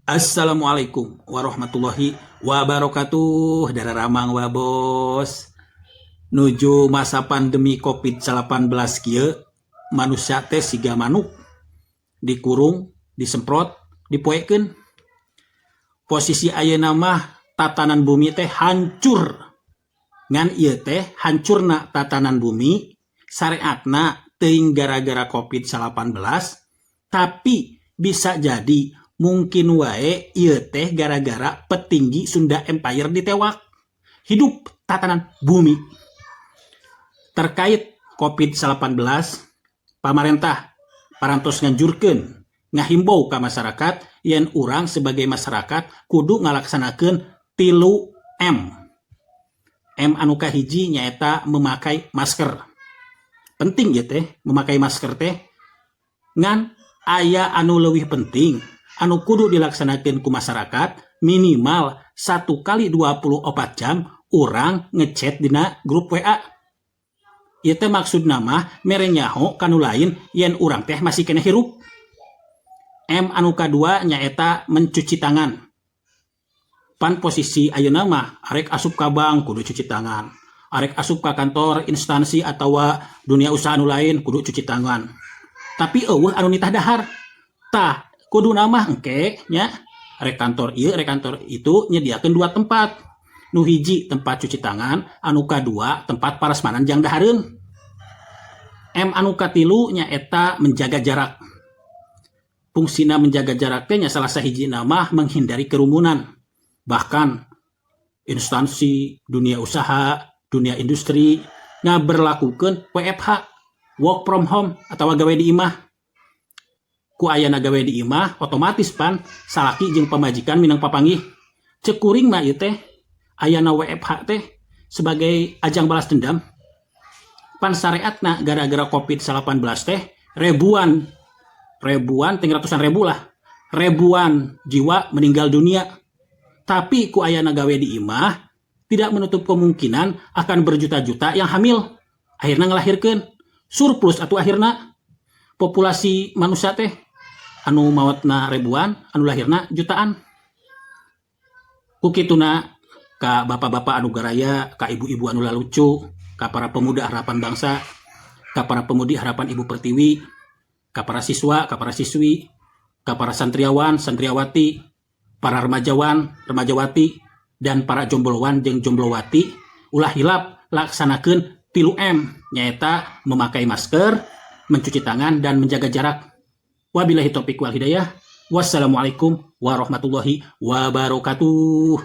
Assalamualaikum warahmatullahi wabarakatuh. Dararamang wa, Bos. Nuju masa pandemi COVID-19 kieu, manusia teh siga manuk dikurung, disemprot, dipoekeun. Posisi ayeuna mah tatanan bumi teh hancur. Ngan ieu teh hancurna tatanan bumi sareatna teuing gara-gara COVID-19, tapi bisa jadi mungkin wae ieu teh gara-gara petinggi Sunda Empire ditewak. Hidup tatanan bumi. Terkait COVID-19, pamarentah parantos nganjurkeun, ngahimbau ka masyarakat yen urang sebagai masyarakat kudu ngalaksanakeun 3M. M anu kahiji nyaeta memakai masker. Penting ya teh memakai masker teh. Ngan aya anu leuwih penting anu kudu dilaksanakan ku masyarakat, minimal 1 kali 24 jam urang ngechat dina grup WA. Ieu teh maksudna mah mere nyaho ka nu lain yen urang teh masih keneh hirup. M anu kadua nyaeta mencuci tangan. Pan posisi ayeuna mah arek asup ka bank kudu cuci tangan, arek asup ka kantor, instansi, atawa dunia usaha anu lain kudu cuci tangan, tapi euweuh anu nitah dahar. Tah, kuduna mah engke nya rek kantor ieu, rek kantor itu nyediakeun dua tempat: nu hiji tempat cuci tangan, anu kadua tempat parasmanan jang dahareun. M anu katilu nyaeta menjaga jarak. Fungsina menjaga jarak teh nya salah sahijina mah menghindari kerumunan. Bahkan instansi dunia usaha, dunia industri ngaberlakukeun WFH, work from home atau gawe di imah. Ku ayana gawe di imah, otomatis pan salaki jeung pamajikan minang papanggih. Cek kuring mah ieu teh ayana WFH teh sebagai ajang balas dendam. Pan sareatna gara-gara COVID-19 teh ribuan ribuan, ting ratusan ribu lah, ribuan jiwa meninggal dunia. Tapi ku ayana gawe di imah, tidak menutup kemungkinan akan berjuta-juta yang hamil, akhirnya ngelahirkan surplus atau akhirnya populasi manusia teh anu maotna ribuan, anu lahirna jutaan. Ku kituna, ka bapak-bapak anu garaya, ka ibu-ibu anu lalucu, ka para pemuda harapan bangsa, ka para pemudi harapan Ibu Pertiwi, ka para siswa, ka para siswi, ka para santriawan, santriawati, para remajawan, remajawati, dan para jomblowan jeung jomblowati, ulah hilap laksanakeun 3M, nyaeta memakai masker, mencuci tangan, dan menjaga jarak. Wabillahi taufiq wal hidayah. Wassalamualaikum warahmatullahi wabarakatuh.